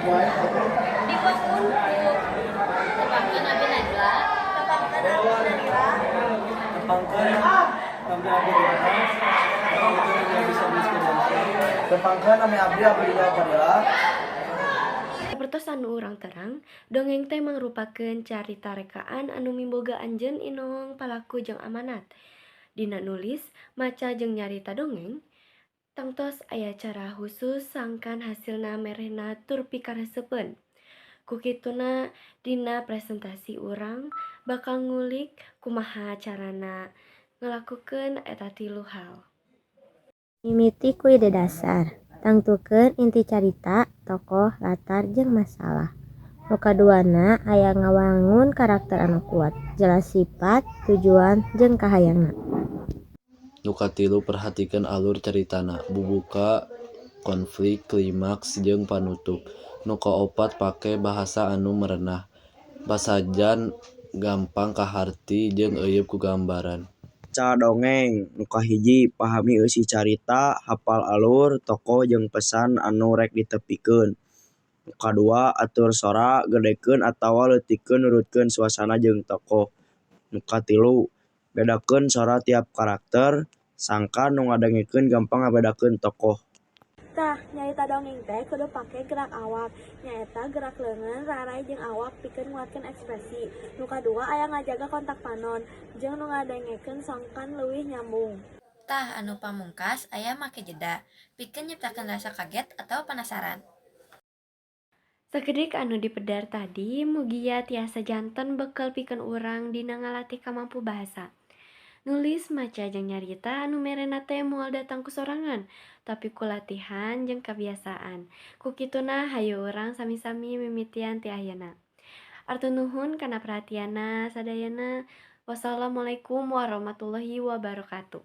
Diwangun ku Tepangkeun, Abi Najla. Tepangkeun, Abi Nadila. Tepangkeun, nami Abdi Ridana. Tepangkeun, nami Abdi Sabris Firmansyah. Tepangkeun, nami Abdi Abdullah Fadila. Sapertos anu urang terang, dongeng teh mangrupakeun carita rekaan anu miboga anjeun inohong, palaku jeung amanat. Dina nulis, maca jeung nyarita dongeng, tangtos aya cara husus sangkan hasilna merehna tur pikaresepeun. Ku kituna dina presentasi urang bakal ngulik kumaha carana ngalakukeun eta tilu hal. Mimiti ku ide dasar, tangtukeun inti carita, tokoh, latar, jeung masalah. Nu kaduana aya ngawangun karakter anu kuat, jelas sifat, tujuan, jeung kahayangna. Nu katilu, perhatikeun alur caritana, bubuka, konflik, klimaks, jeung panutup. Nu kaopat, pake bahasa anu merenah, basajan gampang kaharti jeung euyeub ku gambaran. Maca dongeng: Nu kahiji, pahami eusi carita, hapal alur, tokoh jeung pesan anu rek ditepikeun. Nu kadua, atur sora, gedekeun atawa leutikkeun nurutkeun suasana jeung tokoh. Nu katilu, bedakeun sora tiap karakter, sangkan nu ngadengekeun gampang ngabedakeun tokoh. Tah, nyarita dongeng teh kudu pake gerak awak, nyaeta gerak leungeun, raray jeung awak pikeun nguatkeun ekspresi. Nu kadua aya ngajaga kontak panon jeung nu ngadengekeun sangkan leuwih nyambung. Tah, anu pamungkas aya make jeda, pikeun nyiptakeun rasa kaget atawa penasaran. Sakedik anu dipedar tadi, mugia tiasa janten bekel pikeun urang dina ngalatih kamampu bahasa. Nulis, maca jeung nyarita anu merena teh moal datang ku sorangan, tapi ku latihan jeung kabiasaan. Ku kituna hayu urang sami-sami mimitian ti ayeuna. Atur nuhun kana perhatianna sadayana. Wassalamualaikum warahmatullahi wabarakatuh.